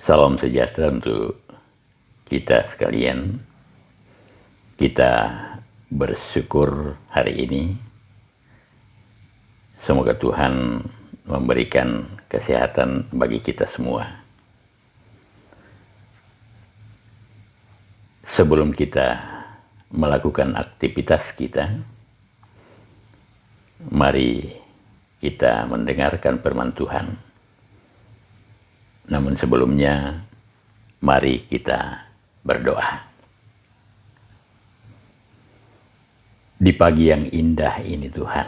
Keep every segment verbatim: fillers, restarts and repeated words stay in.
Salam sejahtera untuk kita sekalian. Kita bersyukur hari ini. Semoga Tuhan memberikan kesehatan bagi kita semua. Sebelum kita melakukan aktivitas kita, mari kita mendengarkan firman Tuhan. Namun sebelumnya, mari kita berdoa. Di pagi yang indah ini, Tuhan,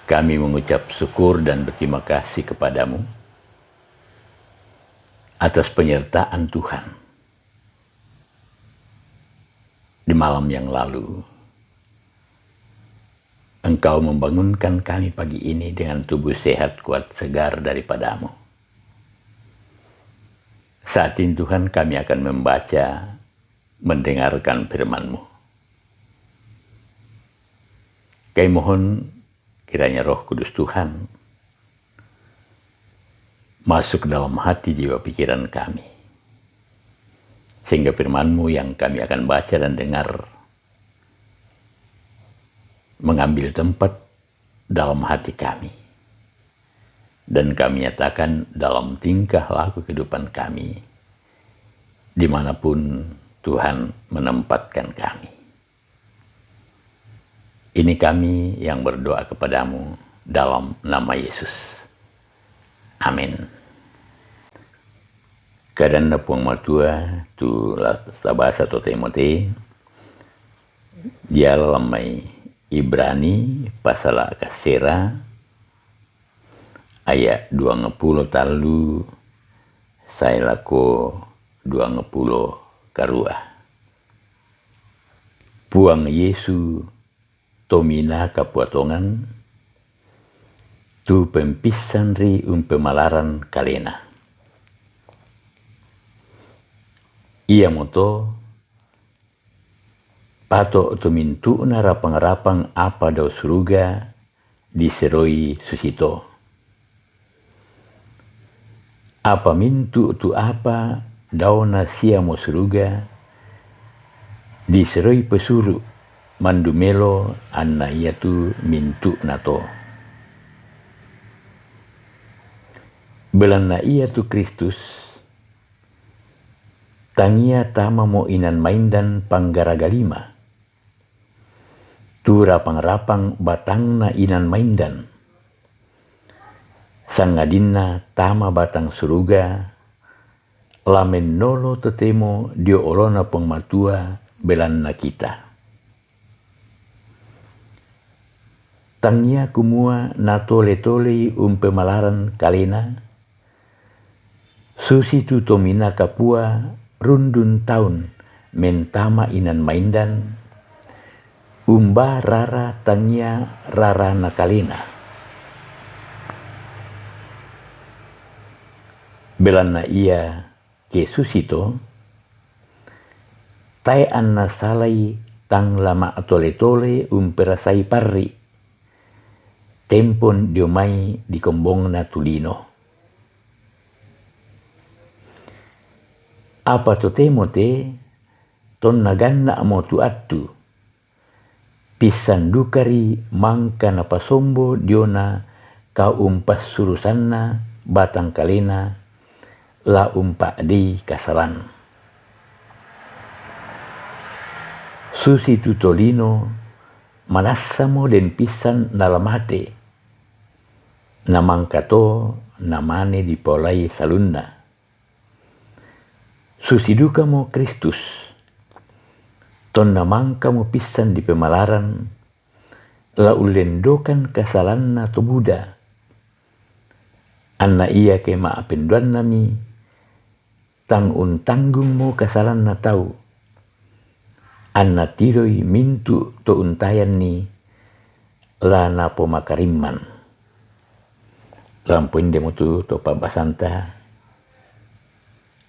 kami mengucap syukur dan berterima kasih kepada-Mu atas penyertaan Tuhan di malam yang lalu. Engkau membangunkan kami pagi ini dengan tubuh sehat, kuat, segar daripada-Mu. Saat ini, Tuhan, kami akan membaca, mendengarkan firman-Mu. Kami mohon kiranya Roh Kudus Tuhan masuk dalam hati, jiwa, pikiran kami, sehingga firman-Mu yang kami akan baca dan dengar mengambil tempat dalam hati kami, dan kami nyatakan dalam tingkah laku kehidupan kami, dimanapun Tuhan menempatkan kami. Ini kami yang berdoa kepada-Mu dalam nama Yesus. Amin. Kadanna Puang Matua tu la tabasa to Timote, diala lammai Ibrani pasala kasera, ayat duang pulo tallu sae lako duang pulo karua. Puang Yesu tomina kapuatongan, tu pempissan ri umpemalaran kalena. Iamoto pato tu mintu'na rapang-rapang apa dao suruga diseroi susito. Apa mintu' tu apa daona siamo suruga diseroi pesuru' mandumelo anna iatu mintu'nato. Belanna iatu Kristus, tangia tamamo inan maindan panggaraga lima, tu rapang-rapang batangna inan maindan, sangadinna tama batang suruga, la mennolo totemo dio olona Puang Matua belanna kita. Tangia kumua natole-tolei umpemalaran kalena, susitu tomina kapua rundun taun mentama inan maindan, umba rara tangia rarana kalena. Belanna ia ke susito, tae anna salai tang la ma'tole-tole umperasai parri', tempon dio mai dikombongna tu lino. Apa totemo te, tonna ganna'mo tu attu, pissan dukari mangka napasombo diona kaumpassurusanna batang kalena la umpa'dei kasalan. Susitu tolino manassamo den pissan nala mate, namangkato namane dipaolai salunna. Susi dukamo Kristus, tonna mangkamo pissan dipemalaran, la ullendokan kasalanna to buda, anna ia ke ma'penduannami tang untanggungmo kasalanna tau, anna tiroi mintu' to untayanni la napomakarimman. Rampoindemo tu to pabbasanta.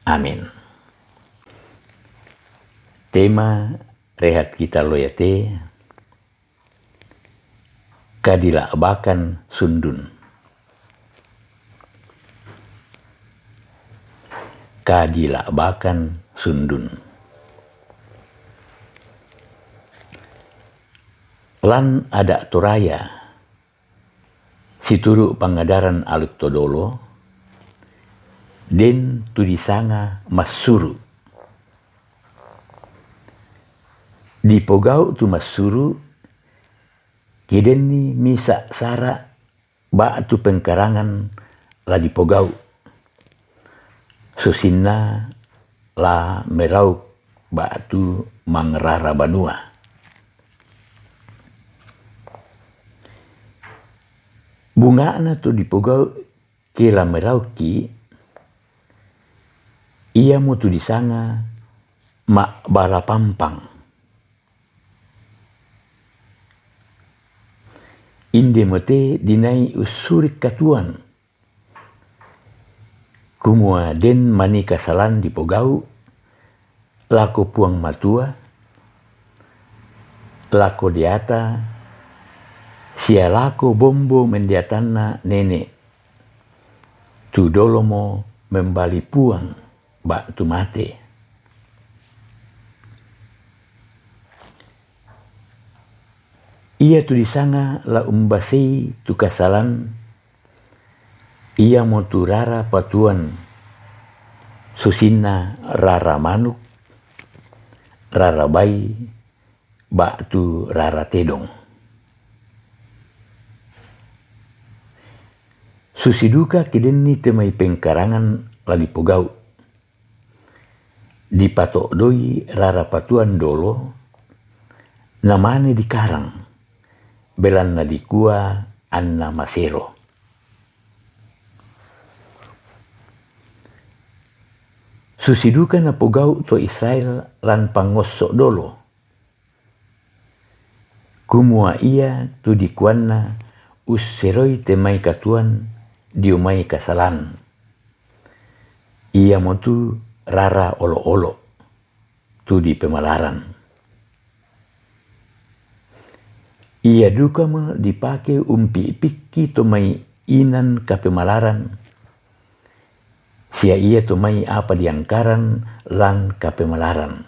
Amin. Tema rehat kita loyate, kadila'bakan sundun. Kadila'bakan sundun. Lan adat Toraya, situru' pangadaran aluk todolo, den tu disanga massuru'. Dipogau' tu massuru', ke denni misa' sara' ba'tu pengkarangan la dipogau', susinna la merauk ba'tu mangrara banua. Bunga'na tu dipogau' ke la merauki, iamo tu disanga ma'bala pampang. Inde mote dinai ussuri' katuoan, kumua den mani kasalan dipogau' lako Puang Matua, lako deata, sia lako bombo mendeatanna nene', tu dolomo membali Puang ba'tu mate. Ia tu disanga la umbasei tu kasalan, iamo tu rara patuoan, susinna rara manuk, rara bai, ba'tu rara tedong. Susi duka ke denni te mai pengkarangan la dipogau'. Dipato'doi rara patuoan dolo, namane dikarang, belanna dikua anna masero. Susi duka napogau' to Israel lan pangosso' dolo, kumua ia tu dikuanna usseroi te mai katuoan dio mai kasalan, iamotu rara olo'-olo' tu dipemalaran. Ia dukamo dipake umpi'pikki to mai inan kapemalaran, sia ia to mai apa diangkaran lan kapemalaran.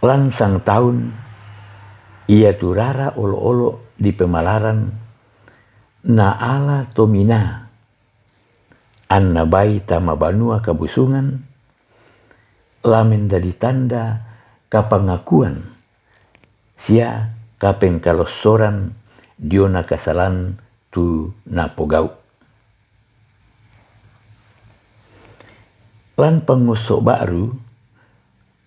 Lan sangtaun, ia tu rara olo'-olo' dipemalaran, naala tominaa, anna bai tama banua kabusungan, la mendadi tanda kapangakuan sia kapengkalossoran diona kasalan tu napogau'. Lan pangosso' ba'ru,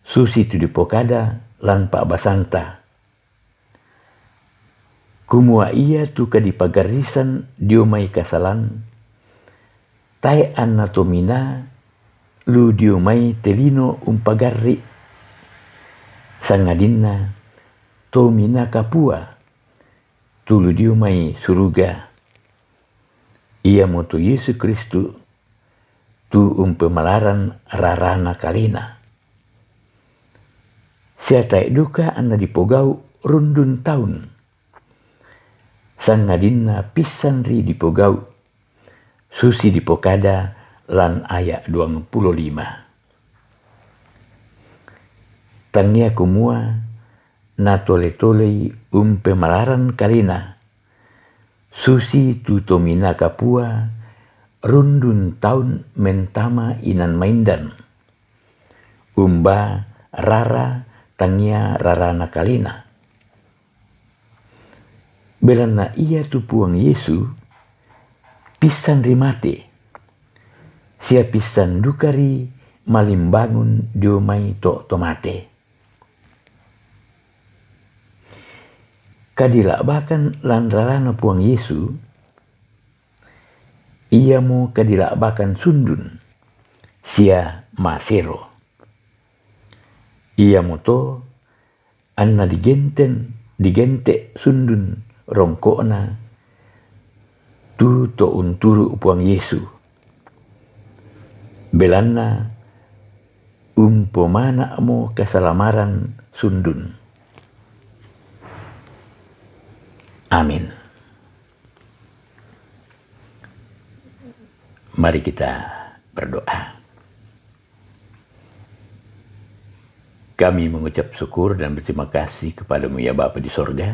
susi tu dipokada lan pa'basanta, kumua ia tu kadipagarrisan dio mai kasalan, tae' anna tominaa lu dio mai te lino umpagarri', sangadinna tominaa kapua tu lu dio mai suruga, iamotu Yesu Kristus, tu umpemalaran rarana kalena. Sia tae' duka anna dipogau' rundun taun, sangadinna pissanri dipogau', susi dipokada lan aya' duangpulo lima. Tangia kumua natole-tolei umpemalaran kalena, susi tu tominaa kapua rundun taun mentama inan maindan, umba rara tangia rarana kalena. Belanna ia tu Puang Yesu pissanri mate, sia pissan dukari malimbangun dio mai to, to mate. Kadila'bakan lan rarana Puang Yesu, iamo kadila'bakan sundun sia masero. Iamoto anna digenten, digente' sundun rongko'na tu to unturu' Puang Yesu. Belanna umpomana'mo kasalamaran sundun. Amin. Mari kita berdoa. Kami mengucap syukur dan berterima kasih kepada-Mu, ya Bapa di sorga,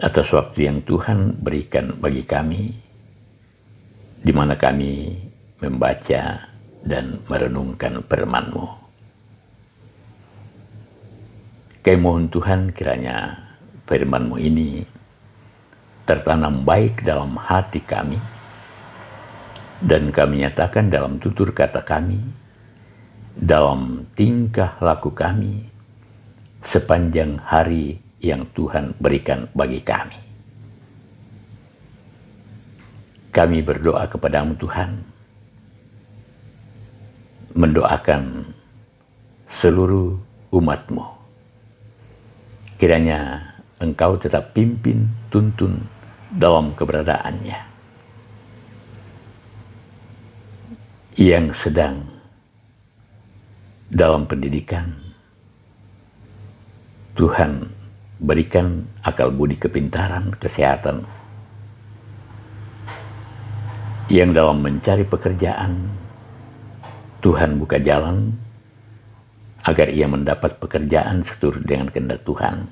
atas waktu yang Tuhan berikan bagi kami, di mana kami membaca dan merenungkan firman-Mu. Kami mohon Tuhan, kiranya firman-Mu ini tertanam baik dalam hati kami, dan kami nyatakan dalam tutur kata kami, dalam tingkah laku kami, sepanjang hari yang Tuhan berikan bagi kami. Kami berdoa kepada-Mu, Tuhan, mendoakan seluruh umat-Mu. Kiranya Engkau tetap pimpin, tuntun dalam keberadaannya, yang sedang dalam pendidikan. Tuhan, berikan akal budi, kepintaran, kesehatan. Yang dalam mencari pekerjaan, Tuhan buka jalan agar ia mendapat pekerjaan seturut dengan kehendak Tuhan.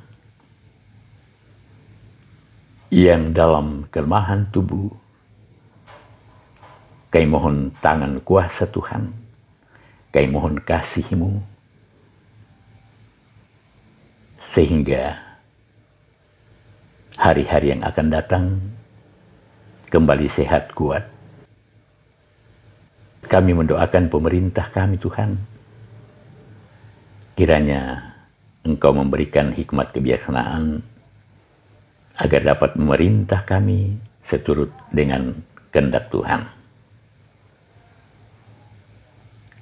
Yang dalam kelemahan tubuh, kami mohon tangan kuasa Tuhan, kami mohon kasih-Mu, sehingga hari-hari yang akan datang kembali sehat, kuat. Kami mendoakan pemerintah kami, Tuhan. Kiranya Engkau memberikan hikmat kebijaksanaan agar dapat memerintah kami seturut dengan kehendak Tuhan.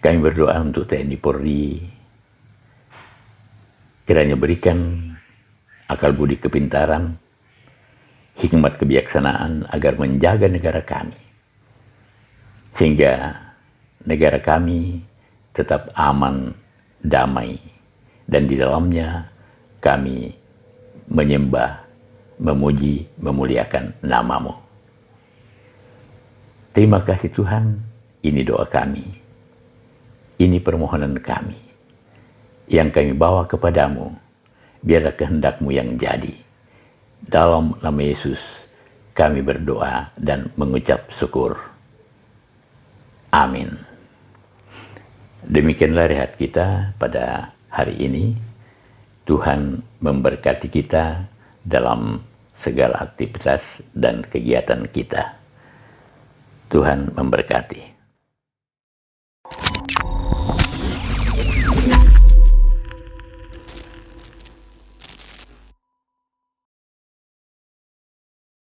Kami berdoa untuk T N I Polri. Kiranya berikan akal budi, kepintaran, hikmat kebijaksanaan agar menjaga negara kami, sehingga negara kami tetap aman, damai, dan di dalamnya kami menyembah, memuji, memuliakan nama-Mu. Terima kasih, Tuhan, ini doa kami, ini permohonan kami yang kami bawa kepada-Mu. Biarlah kehendak-Mu yang jadi. Dalam nama Yesus kami berdoa dan mengucap syukur. Amin. Demikianlah rehat kita pada hari ini. Tuhan memberkati kita dalam segala aktivitas dan kegiatan kita. Tuhan memberkati.